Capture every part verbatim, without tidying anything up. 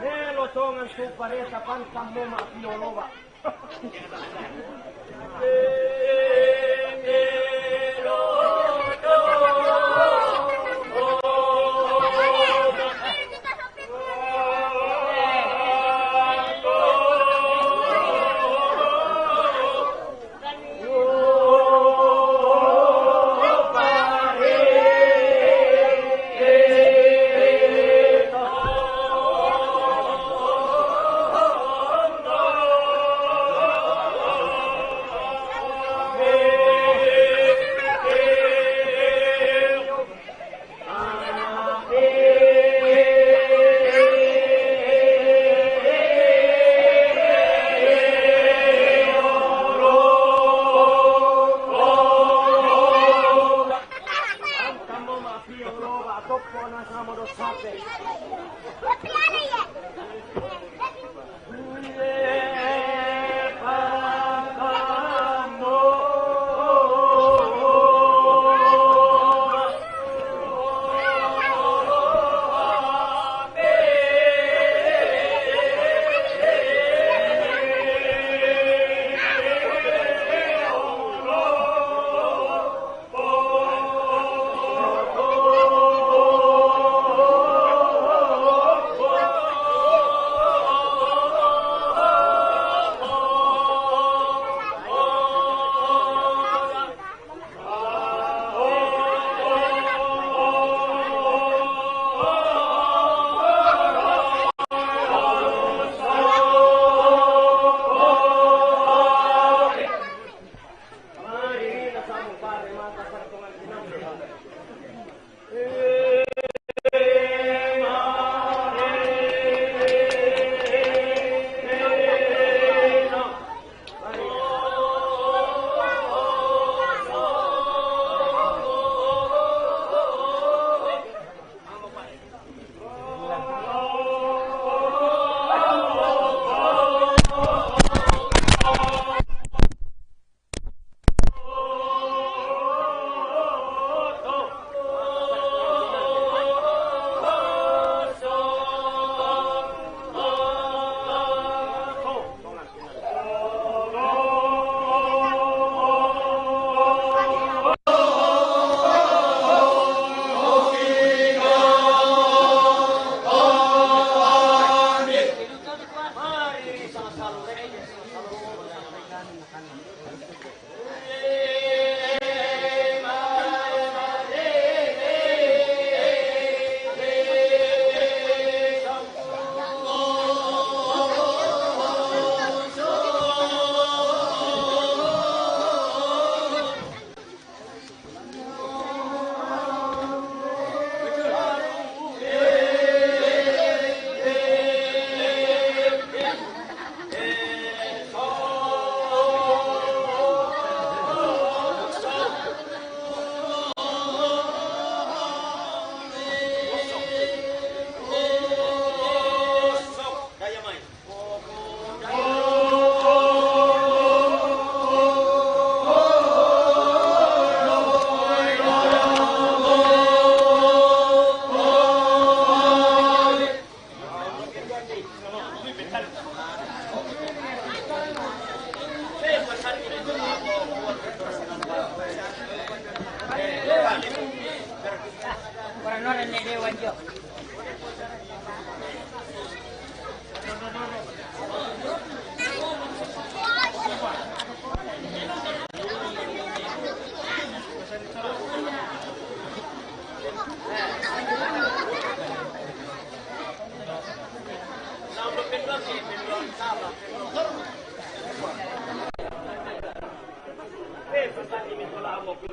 Nelo tongan su paresa pantan moma pio loba.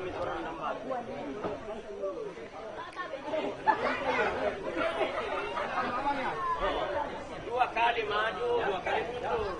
Dua kali maju, dua kali mundur.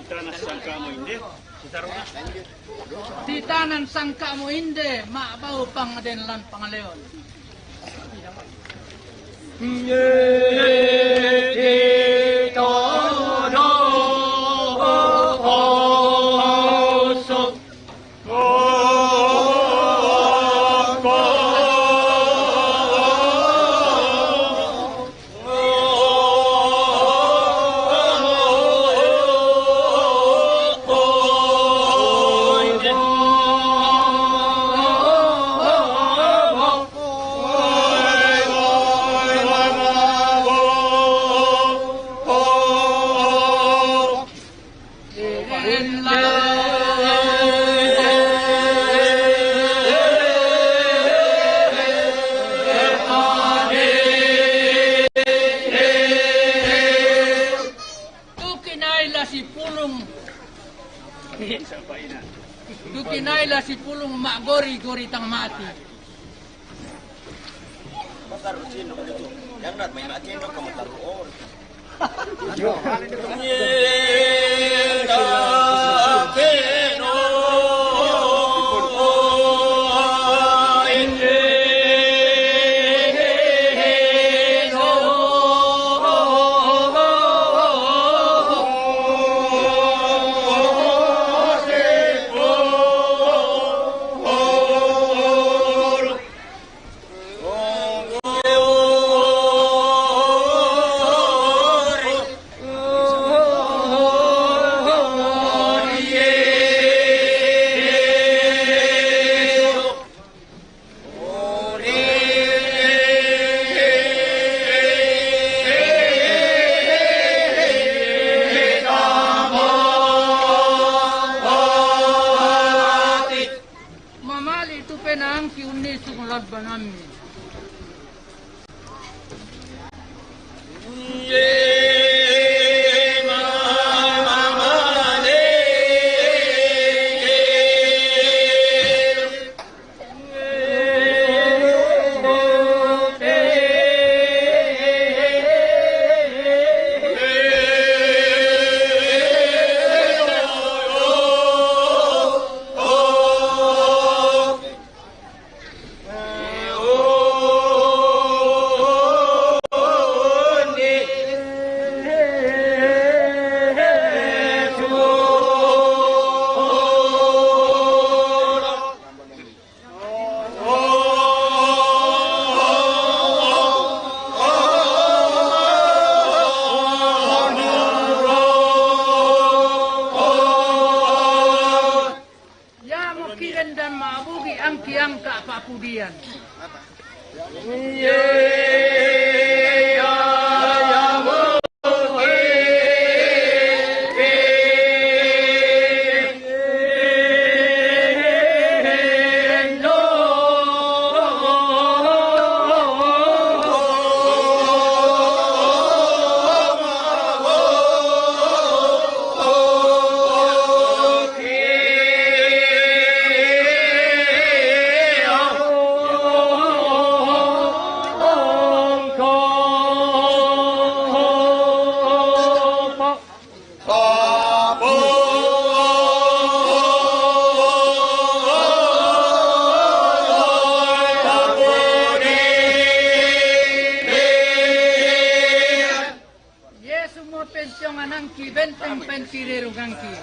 Ita na sangka mo inde. Titanan sangka mo inde, mabau pangaden lan pangaleon. Ay, la si Pulong, magori-gori tang mati. Yang nat may mati, no, kamu taruon. Mamali tu penang ki unni sung ladbanami. Ya mukiren dan mabugi angki angka papudian. Yesu mo pensiongan angki, benteng pentirerung angki.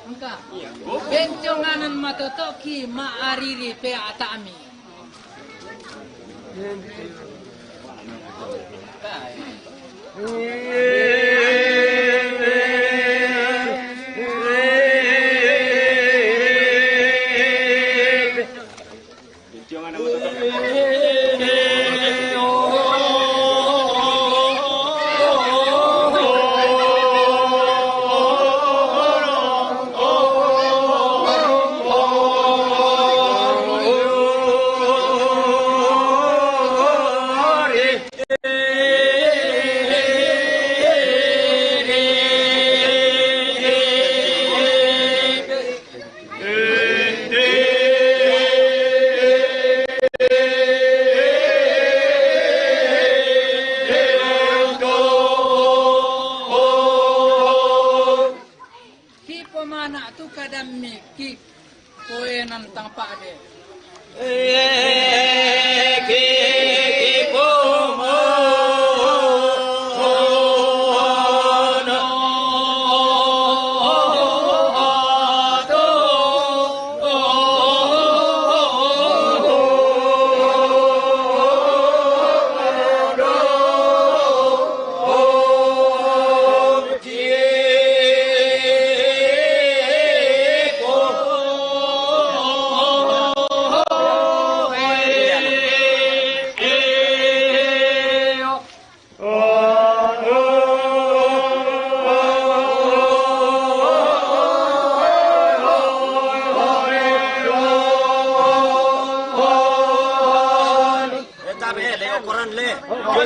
Engka. Benconganan matotoki maariri pe atami. Ki pemana tu kadammi ki poenan tang pade.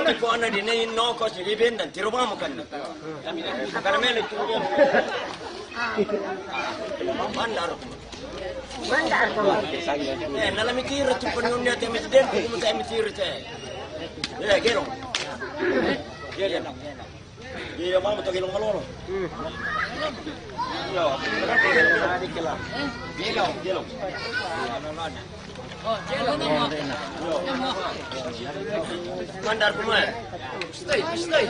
Ko ana di nei no ko si riben dan tiro mamu kan. Karena mele tu. Bandar. Bandar. Eh, nala mitiro tu penuhnya te mitiden, kuma te mitiro te. Ya, gelo. Gelo. Iya, mau betul gelo malolo. Iya, gelo, gelo. Bandar kuma. Stay, stay.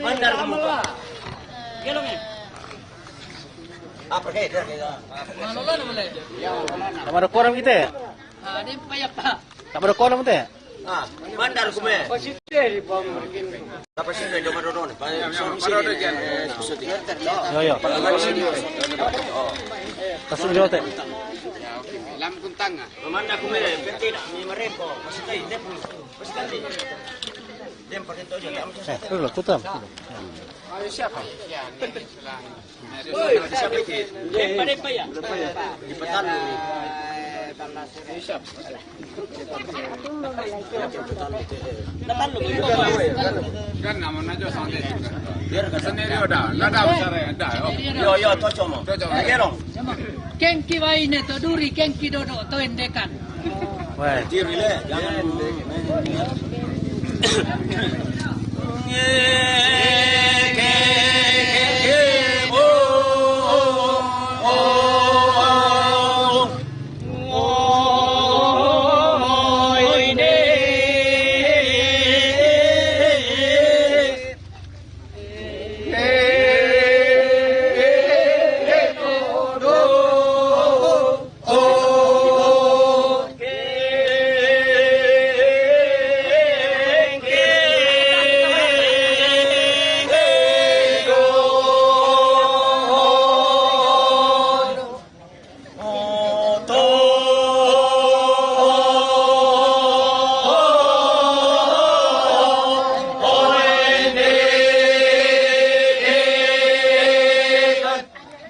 Bandar kuma. Apa kayak dia? Sama ada koran kita ya? Sama ada koran kita ya? Ah, bandar kuma. Apa sih itu yang cuma dodon? Yo, yo. Kasih jote. Lam kuntanga. Manda kuma, penting nak, mi marempo. Masih tadi, dia pun. Masih tadi. Dia pakai tojo, dia macam Eh, terus lah, kutam. Ayo, siapa? Siapa itu? Dempa, dempa ya? Di petani. Siapa? Kan nama Najo sama dia juga. Sendiri udah, nggak ada bicara ya, udah. Yo, yo, toco mo. Toco mo. Lagi dong. Kenki waine to duri, kenki dodo to endekan. Wah. Diri le, jangan.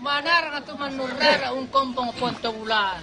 Manara tu manurara un kompong ponto bulan.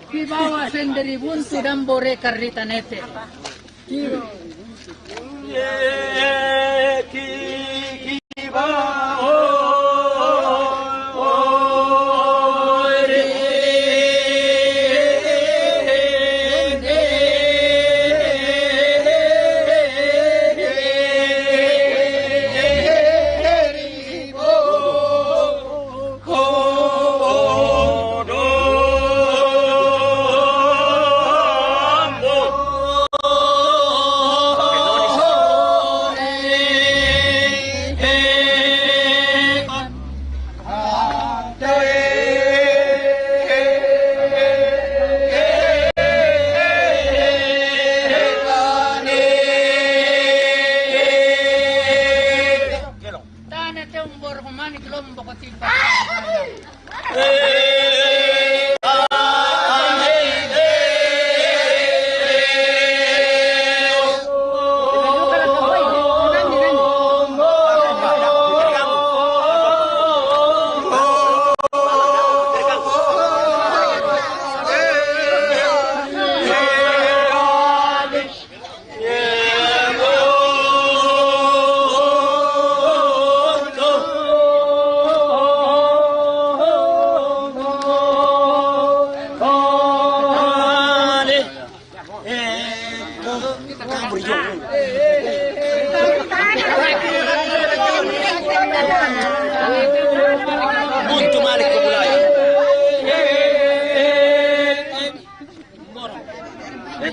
Kibawa sendiri buntu dan bore karita nete.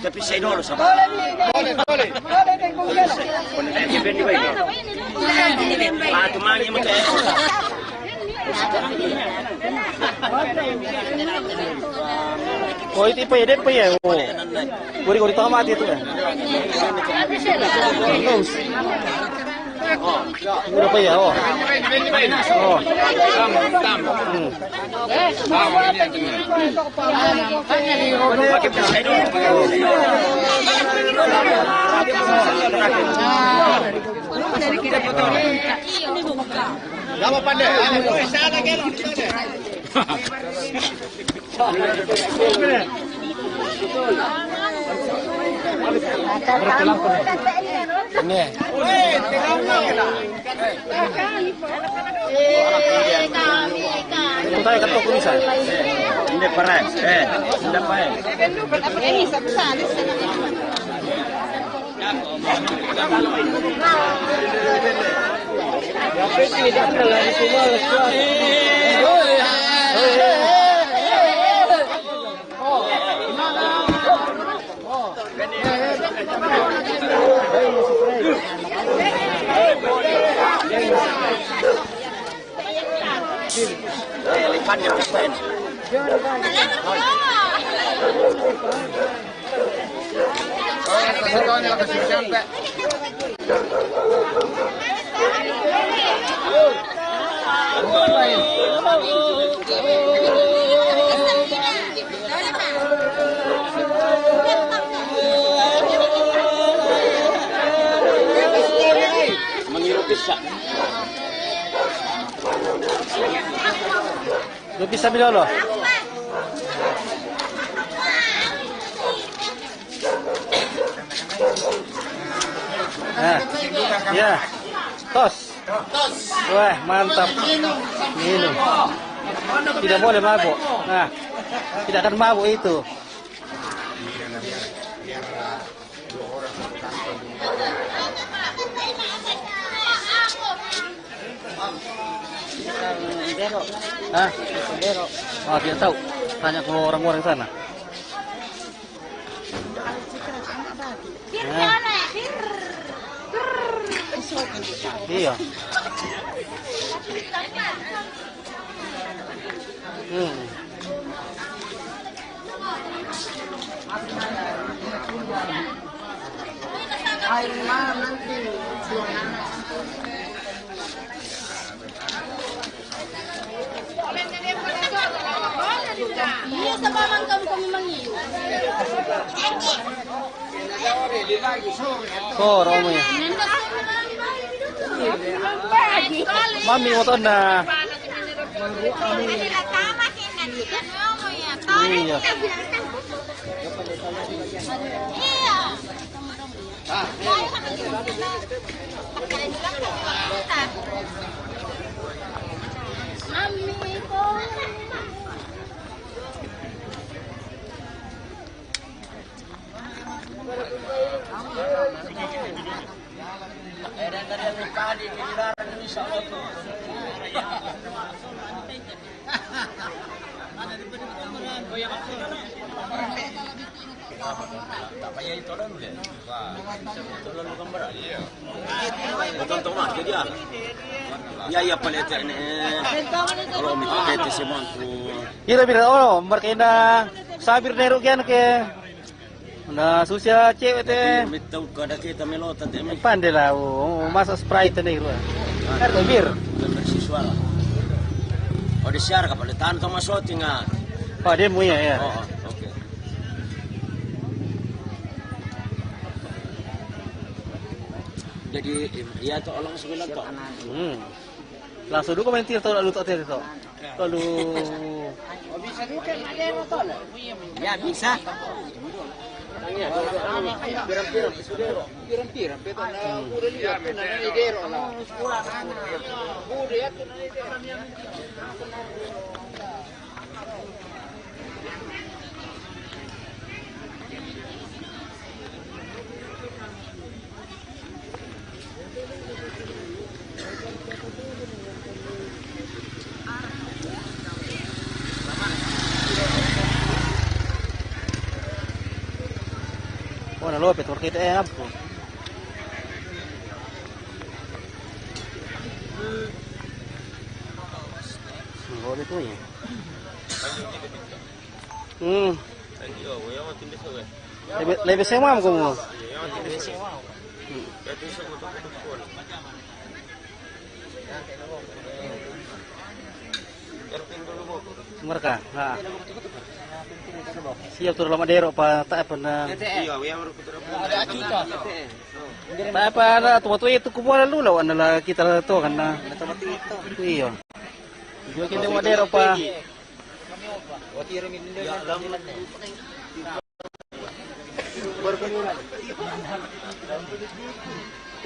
Tapi saya dulu, sabar. Boleh, boleh. Boleh, boleh. Boleh, boleh. Ah, teman yang macam Oh, itu apa ya? Dia apa ya? Oh. Gori-gori tamat itu ya. Terus. Udah apa ya? Oh. Oh. Hmm. Nama pandai. Ini. Kung tayo katok ko minsan. Hindi pa rin. Eh, hindi pa rin. Mangirupis sa. Lupis sa Bilolo. Ah, ya. Tos. Wah, mantap. Minum. Tidak boleh mabuk. Nah, tidak akan mabuk itu. Hah? Oh, tidak tahu. Tanya ke orang-orang sana. Nah. Iya. Hmm. Iya, sa mamang kami, kami mangiyo. Soro mo yan. Mami, mo to na. Iya. Ya, ya, palete ini. Kalau mi palete semua tu. Ira bira, oh, mereka ina sabir neru kian ke. Na susia cewek te. Mitau kada kita melota te mi. Pande la, oh, masa Sprite ne ru. Kar bir. Bersiswa. Oh, di siar kapal tan to masoti nga. Oh, dia mu ya, ya. Oh, oke. Jadi, iya to, langsung bilang to. Hmm. Langsung dulu komentar to, lalu to, to. Lalu. Ya, bisa. Oh, na lopet, porque te ampo. Boleh tu ya. Hmm. Lebih, lebih semua kamu. Mereka, ha. Siap tu dalam adero pa tak pernah. Tak apa ada tu waktu itu kubuat dulu lawan adalah kita tu kan. Iya. Juga kita mau adero pa.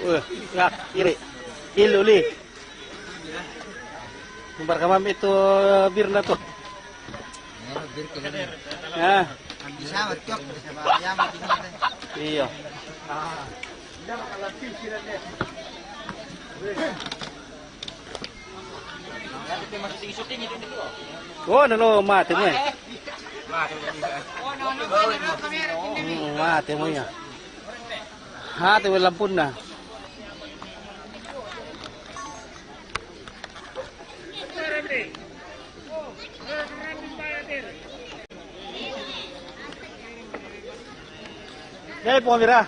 Wah, ya, iri. Ilu li. Gambar kamam itu birna tu. Ya. Iya. Oh, nalo mate mo eh. Hmm, mate mo ya. Mate mo lampun na. Dai po mira.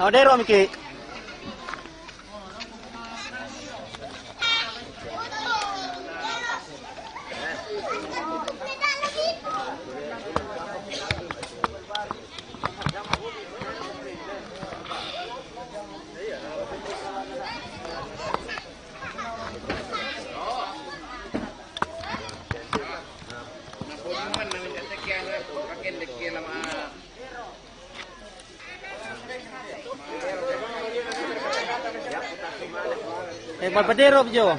Adero miki. Eh, papatero jo.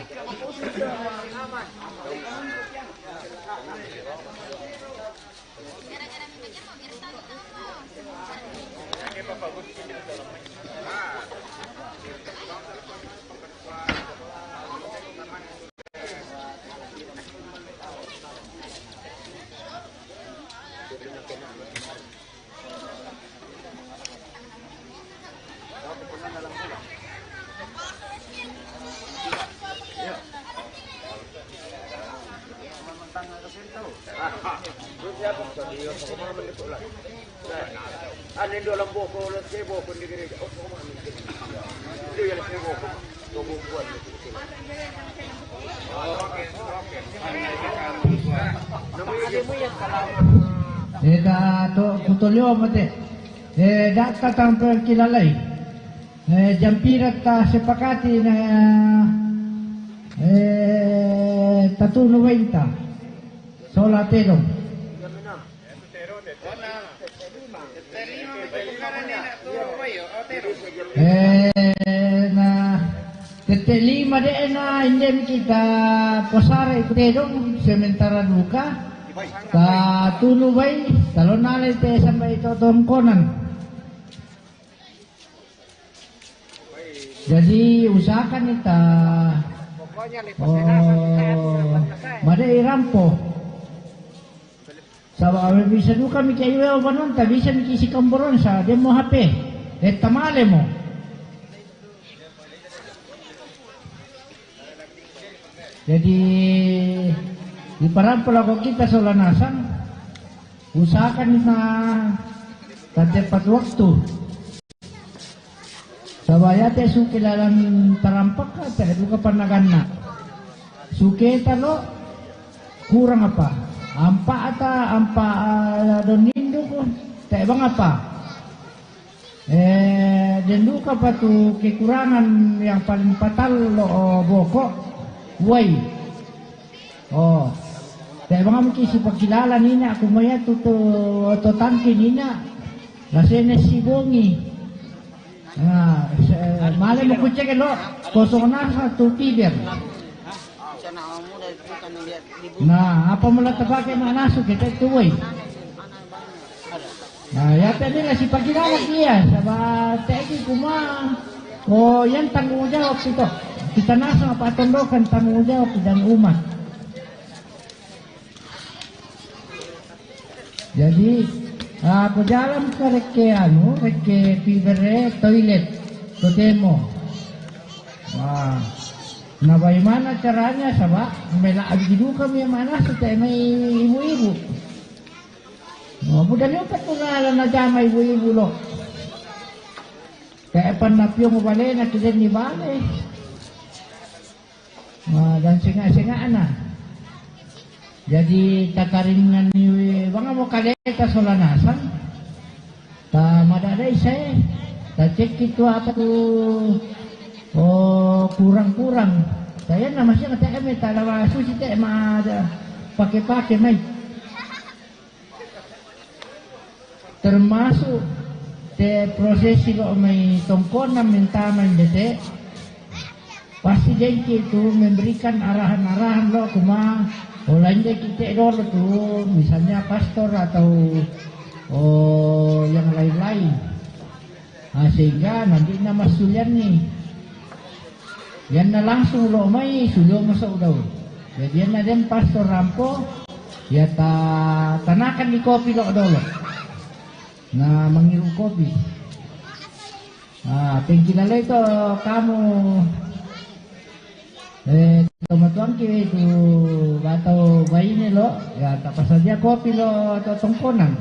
Eda to kutolio mate. Eda tatang perkilalai. Eh, jampira ta sepakati na, eh, tatunu wainta. Sola tedong. Eh, na tette lima de na indem kita posare tedong sementara duka. Tatunu bai, talonale te sampai to tongkonan. Jadi usahakan ita, oh, made irampo. Saba' bisa duka miki iwe banonta, bisa miki sikamboron sa demo H P. Eh, tamale mo. Jadi di parampo lako kita sola nasang, usahakan na tatepat waktu. Saba' yate suke lalan tarampak, te duka panaganna. Suke talo kurang apa? Ampa ata ampa, ah, don ninduku, te bang apa? Eh, den duka pa tu kekurangan yang paling fatal lo, oh, boko. Wai. Oh. Te bang miki sipakilala nina kumaya tu to, to tangki nina. Lasene si bongi. Nah, male mo kucek lo kosong nasa tu piber. Nah, apa mula tapake manasu kita tuwai. Nah, yate nila sipakilala iya, saba' tegi kuma, oh, yan tanggung jawab ito. Kita nasa patondokan tanggung jawab dan umat. Jadi, ah, ko jalan ka rekke anu, rekke fiber e toilet, totemo. Wah, na bagaimana caranya, saba' mela' abiji duka mi ma'anasu te mai ibu-ibu. Oh, buda ni upat tu ngala najama ibu-ibu lo. Te panna pio mo balena ki denni bale. Ah, dan senga'-senga'na. Jadi takaringan ni banga mo kaleta sola nasang. Ta madadai sae. Ta cekki tu apa tu, oh, kurang-kurang. Saya nama siang te eme ta lawa susi te ma ada pake-pake mai. Termasuk te prosesi lo' mai tongkonan mentama indete, pasti dengki tu memberikan arahan-arahan lo' kuma, oh, lain dengki te dolo tu, misalnya pastor atau, oh, yang lain-lain. Ah, sehingga nanti na masulian ni. Iyanna langsung lo' mai, sulio maso' dau. Jadi iyanna den pastor rampo, ya ta-, tanakan ni kopi lo' dolo. Na mangiru kopi. Ah, pengkilalai to kamu, eh, tomatuangki tu batau baine lo', ya tapasadia kopi lo' to tongkonan.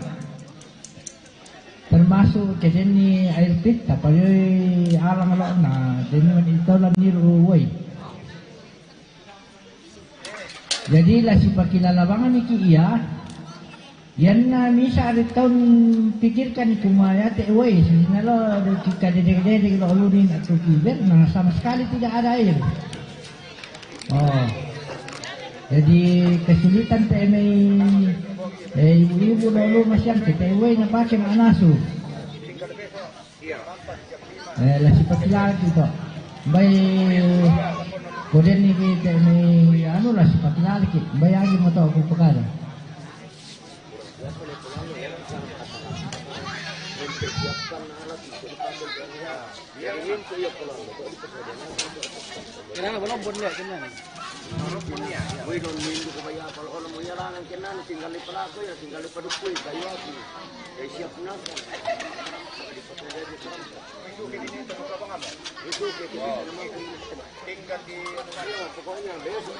Termasuk ke denni air pit, tapalioi alang lo' na denni mani tolan niru uwai. Jadi la sipakilala bangani ki iya, iyanna misa' ri taun pikirkan kumaya te uwai, sisina lo' kika dedek-dedek lo' luni na tu kiber, na sama sekali tidak ada air. Oh. Jadi kesulitan te mai, eh, ibu-ibu dolo masiang te uwai na pake ma'anasu. Eh, la sipakilala ki to. Bai koden ni ki te mai anu la sipakilala ki. Bai agi mo to ku pakada. Kenapa belum pun lihat kenapa? Woi, don minggu ko baya pal olo mo iya langan kenana tinggal di pelaku ya, tinggal di padukku ya, kayu aku. Ya siap nak. Itu kayak gitu. Tinggal di pokoknya besok.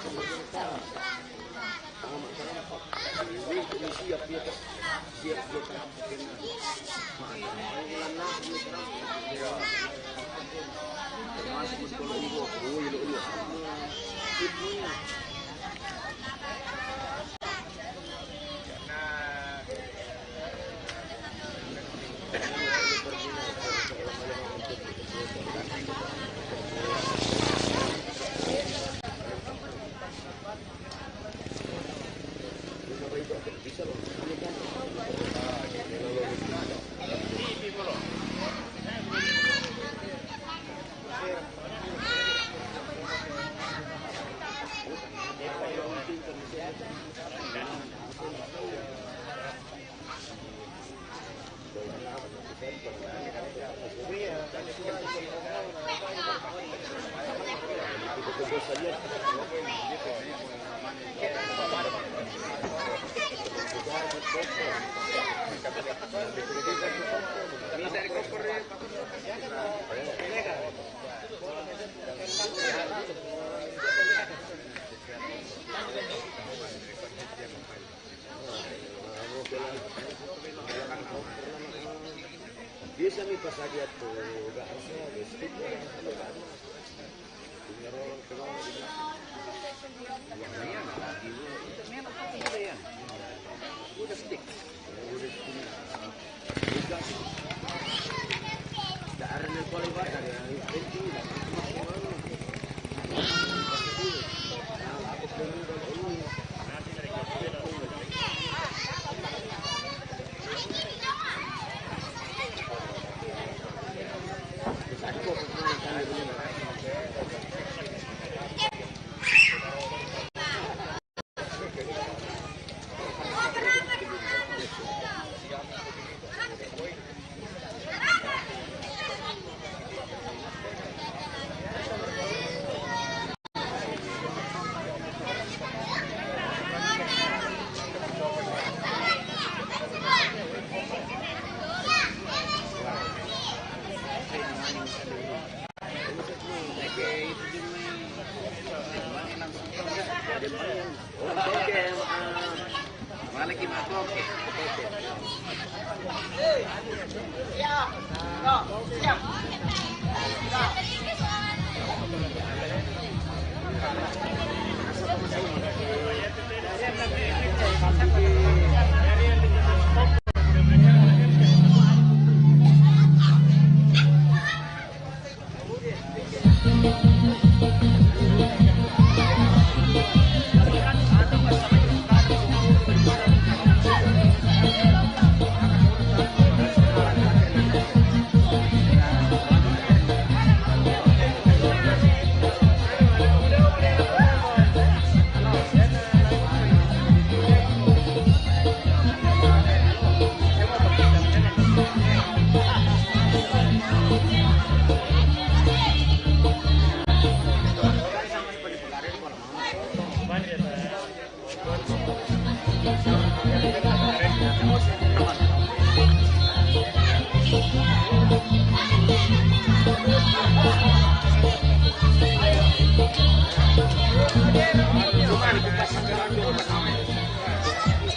Bisa mi pasadia tu, ga harus ya,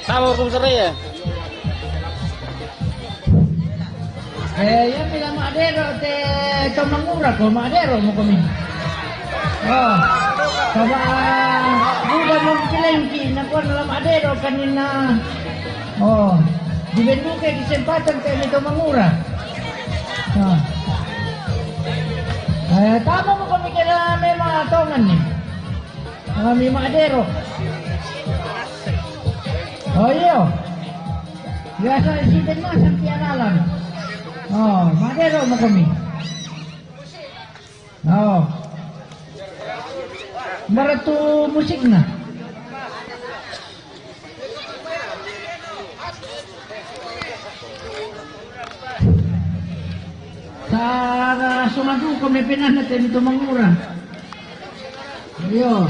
Sama hukum serai ya? Eh, iya, mi la Madero te Tomangura ko Madero mo ko mi. Oh, coba, ah, udah mau kilengki, na ko la Madero kanina. Oh, dibenduke kesempatan te mi Tomangura. Oh. Eh, tama mo ko mi kena memang atongan ni. Ah, mi Madero. Oh, iyo. Biasa isi masang tiap malam. Oh, Madero mo ko mi. Oh. Maratu musikna. Sa sumadu ko mi pinana te mi Tomangura. Iyo.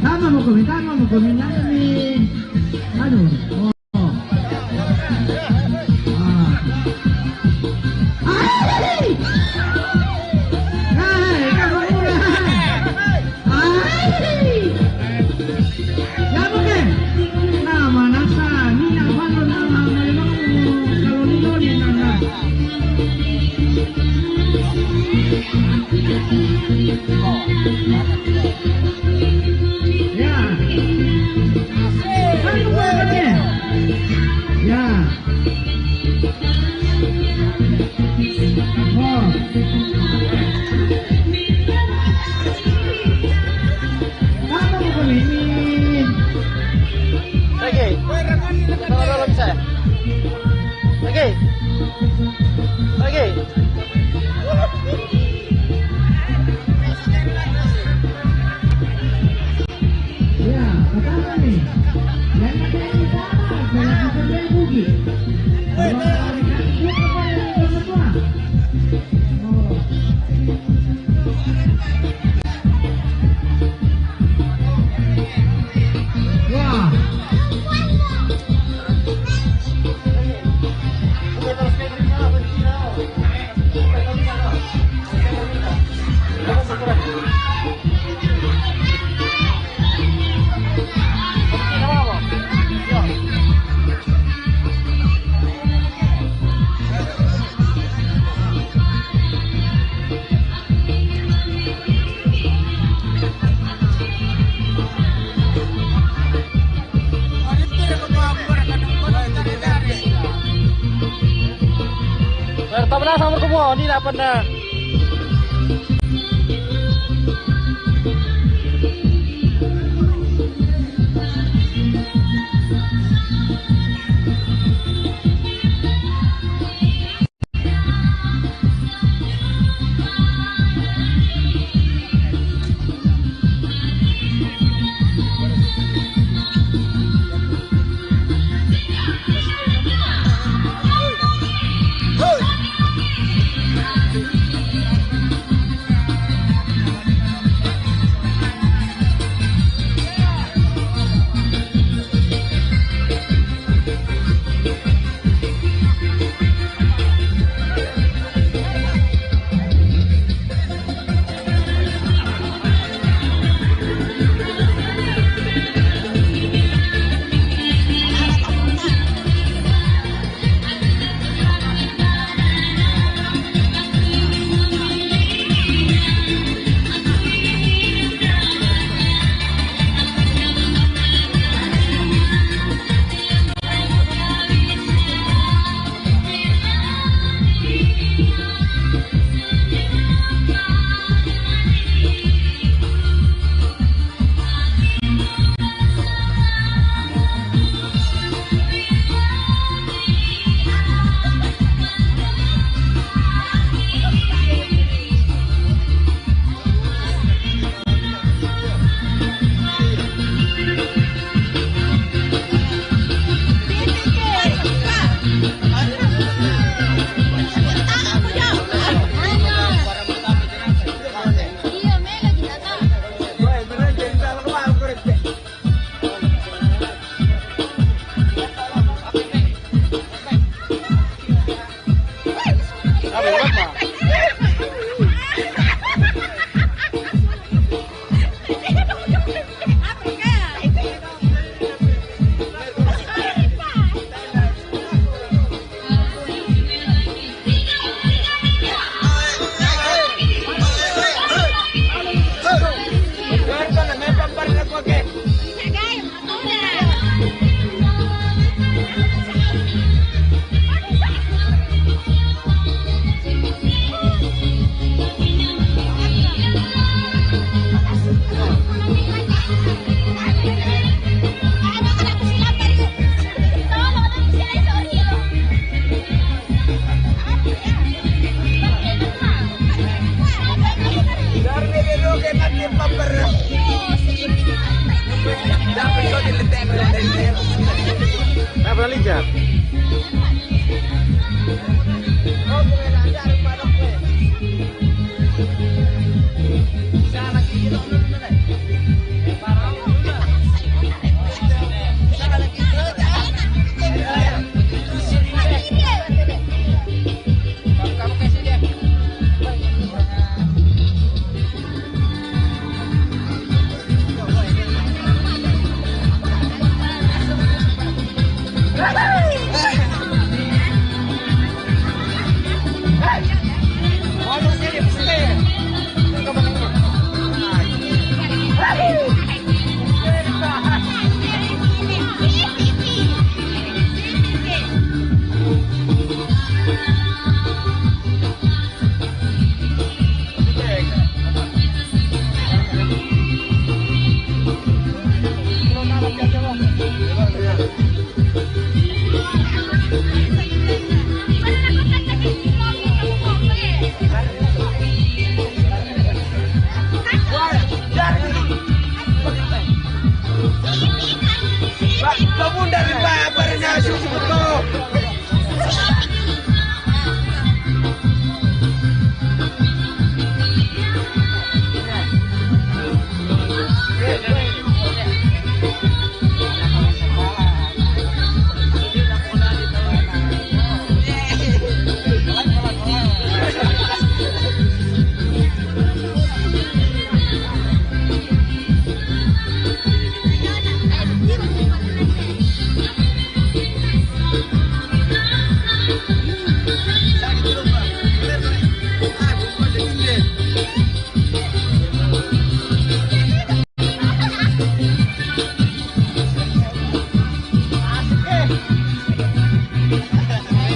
Tama mo ko mi, tama mo ko mi, nami. Ano? Oh. Ah. Ay! Ay, kamura! Ay! Yabuke! Nama nasa, ni abalo nama, malimang, kaloni-loni nama. Ya. Ayo, buat aja. Ya. Oh. Apa mo ko mi? Lagi. Tolong saya. Lagi. Lagi. Ya, pertama nih. Yang ada di sana, kalau kita main bugi. Kalau kita main bugi, kita semua. Oh. Wah. Bertemu sama kamu, ini apa dah? Apa lincah?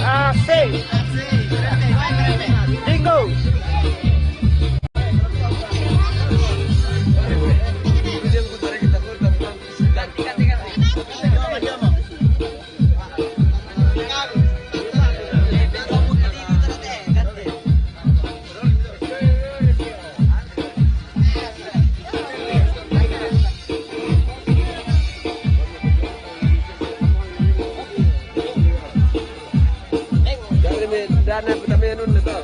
Asik. Bingo. Dari me-, dana pertama nun to.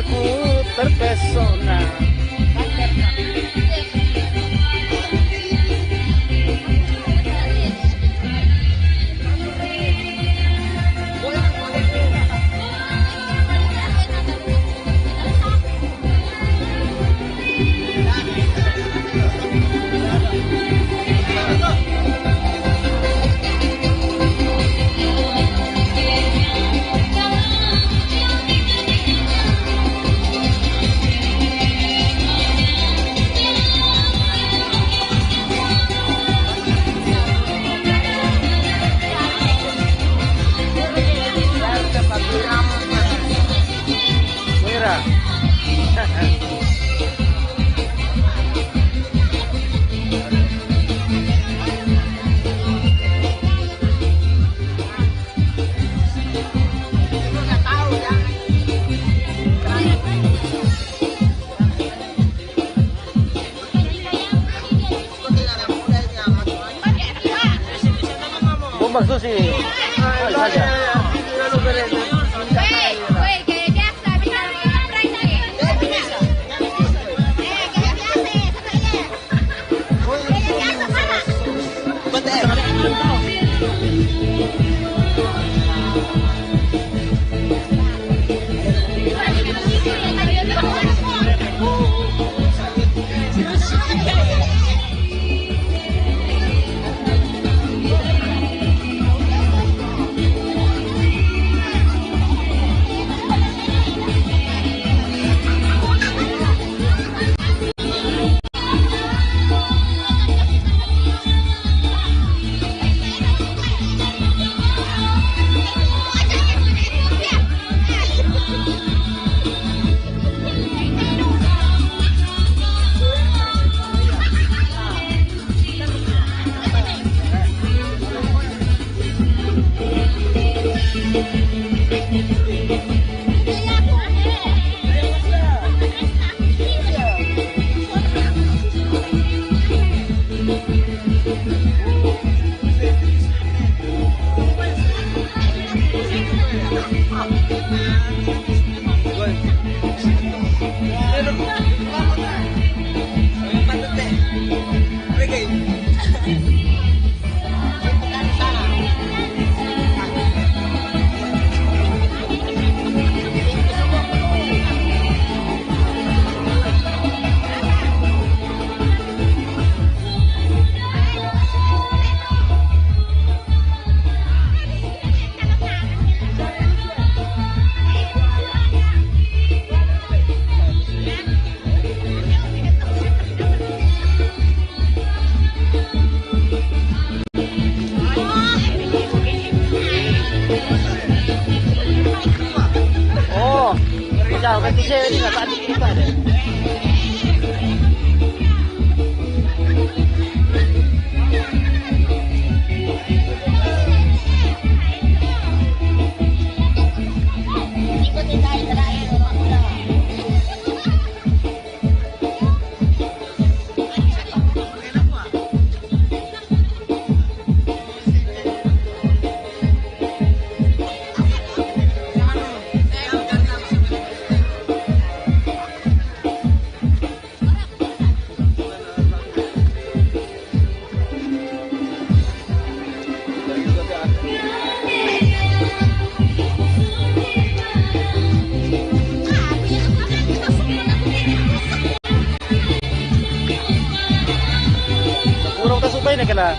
Ku terpesona. Mira. Kumbang susi. Ay, saja. Oh, ikaw, kasi siya yun, nataas kita deh. Kurang tak suka ini kena.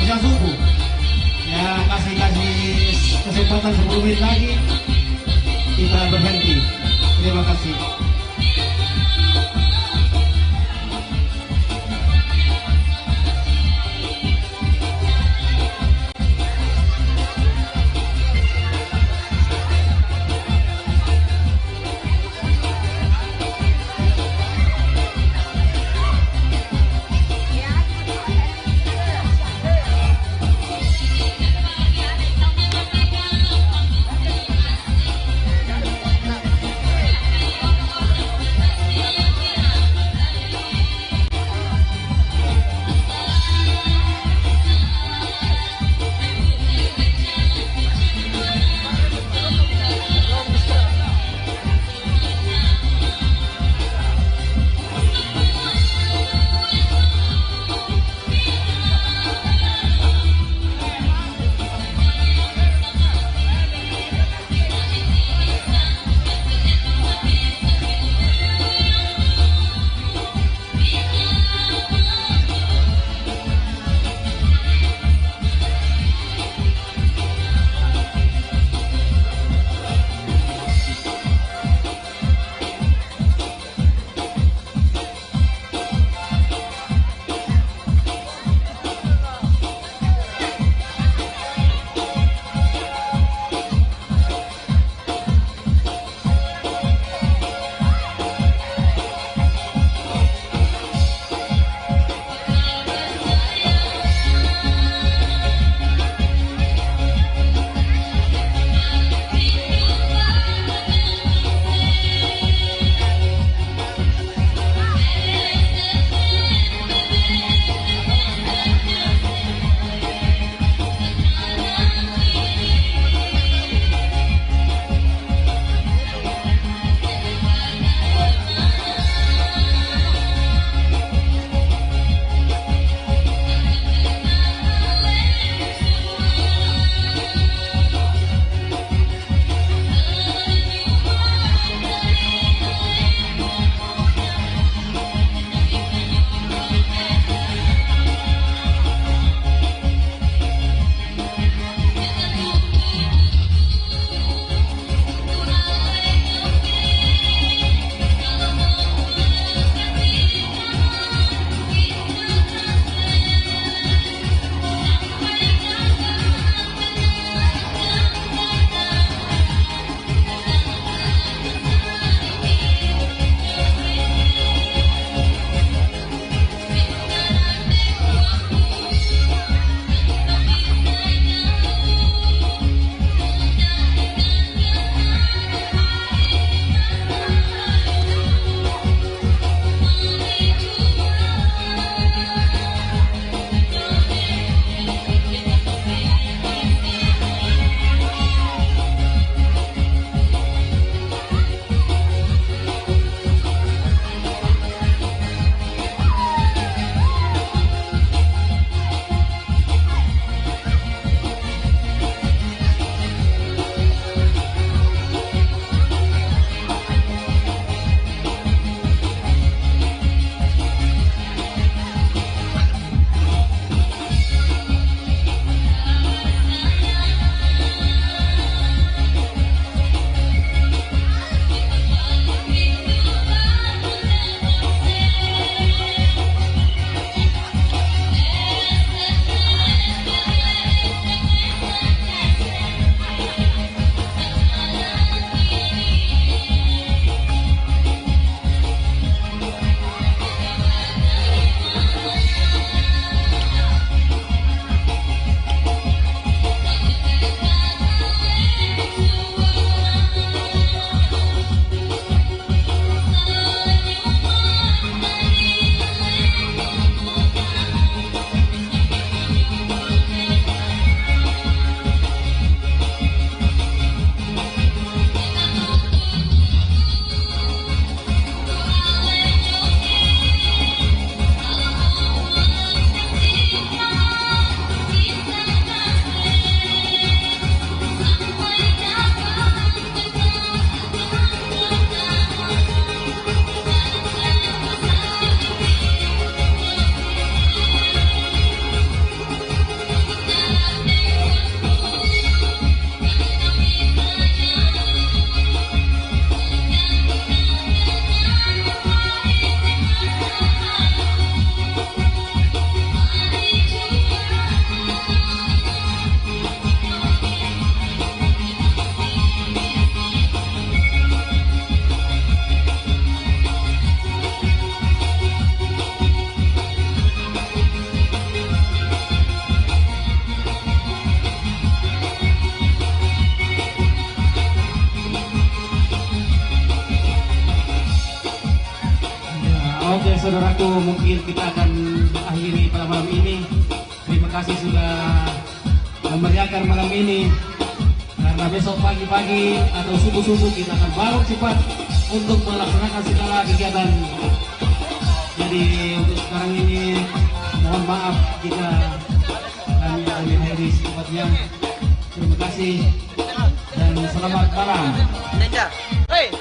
Suku. Ya, kasih-kasih kesempatan sepuluh menit lagi. Kita berhenti. Terima kasih. Saudaraku, mungkin kita akan akhiri pada malam ini. Terima kasih sudah memeriahkan malam ini. Karena besok pagi-pagi atau subuh-subuh kita akan bangun cepat untuk melaksanakan segala kegiatan. Jadi untuk sekarang ini mohon maaf jika kami akan mengakhiri secepatnya. Terima kasih dan selamat malam. Ninja. Hey.